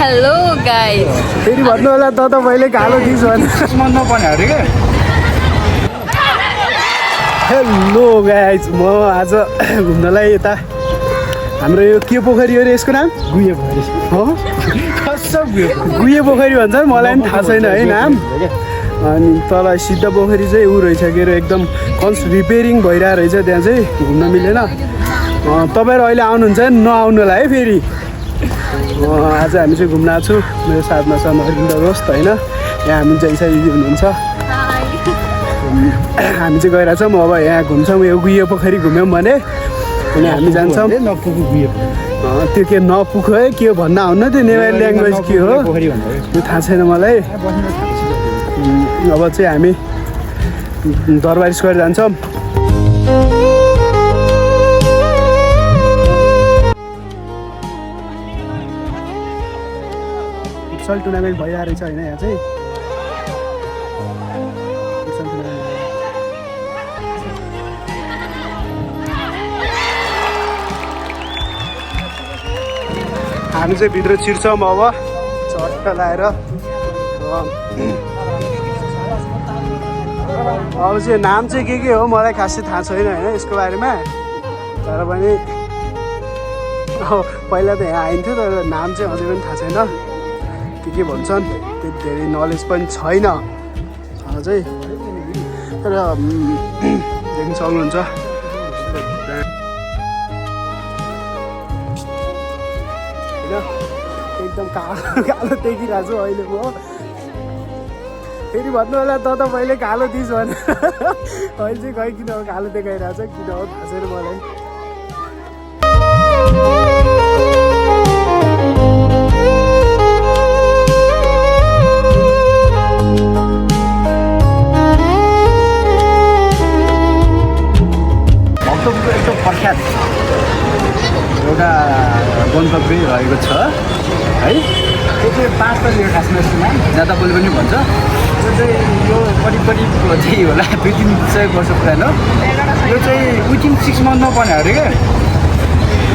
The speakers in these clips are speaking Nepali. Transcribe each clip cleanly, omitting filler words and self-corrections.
हेलो गाइस फेरि भन्नु होला त मैले कालो दिस भने मन नपर्ने अरे के हेलो गाइस म आज घुम्नलाई यता हाम्रो यो के पोखरी हो रे यसको नाम गुहे पोखरी हो कसम गुहे पोखरी भन्छ मलाई पनि थाहा छैन है नाम अनि तल सिद्ध पोखरी चाहिँ ऊ रहेछ के अरे एकदम रिपेयरिङ भइरहेको रहेछ त्यहाँ चाहिँ घुम्न मिलेन तपाईँहरू अहिले आउनुहुन्छ नआउनुलाई है फेरि आज हामी चाहिँ घुम्न आएको छु मेरो साथमा छ नरिन्द्र दोस्त होइन यहाँ हामी जैसा दिदी हुनुहुन्छ हामी चाहिँ गइरहेछौँ अब यहाँ घुम्छौँ यो गुहे पोखरी घुम्यौँ भने अनि हामी जान्छौँ नपुगु गुहे त्यो के नपुख है के भन्न आउन त्यो नेवारी ल्याङ्ग्वेज के हो त्यो थाहा छैन मलाई अब चाहिँ हामी दरबार स्क्वायर जान्छौँ फुटसल टुर्नामेन्ट भइरहेको रहेछ होइन यहाँ चाहिँ हामी चाहिँ भित्र छिर्छौँ अब चट्ट लाएर अब चाहिँ नाम चाहिँ के हो मलाई खासै थाहा छैन होइन यसको बारेमा तर पनि पहिला त यहाँ आइन्थ्यो तर नाम चाहिँ अझै पनि थाहा छैन के भन्छन् त्यति धेरै नलेज पनि छैन चाहिँ तर देख्न सक्नुहुन्छ एकदम कालो देखिरहेको छु अहिले म फेरि भन्नु होला त मैले कालो दिस भने अहिले चाहिँ खै किन कालो देखाइरहेको छ किन हो थाहा छैन मलाई भक्तपुरको एकदम प्रख्यात एउटा गन्तव्य रहेको छ है त्यो चाहिँ 5 तले खासमा यसको नाम ज्यादा बोले पनि भन्छ त्यो चाहिँ यो करिब चाहिँ होला 2-3 वर्ष पुरानो यो चाहिँ विदिन 6 मन्थ नपर्ने अरे क्या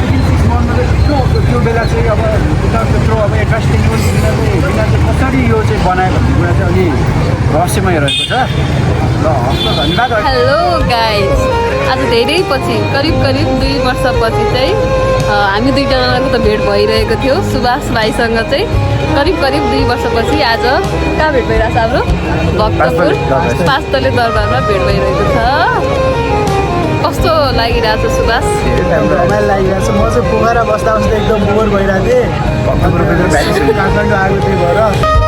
विदिन 6 मन्थमा चाहिँ त्यो बेला चाहिँ अब त्यत्रो अब एडभान्स बिना चाहिँ कसरी यो चाहिँ बनायो भन्ने कुरा चाहिँ अलि रहस्यमय रहेको छ ल हस् धन्यवाद हेलो गाइस आज धेरै पछि करिब 2 वर्षपछि चाहिँ हामी दुईजनाको त भेट भइरहेको थियो सुभाष भाइसँग चाहिँ करिब 2 वर्षपछि आज कहाँ भेट भइरहेको छ हाम्रो भक्तपुर 5 तले दरबारमा भेट भइरहेको छ कस्तो लागिरहेको छ सुभाष रमाइलो लागिरहेको छ म चाहिँ पोखरा बस्दा एकदम बोर भइरहेको थिएँ काठमाडौँ आएको त्यही भएर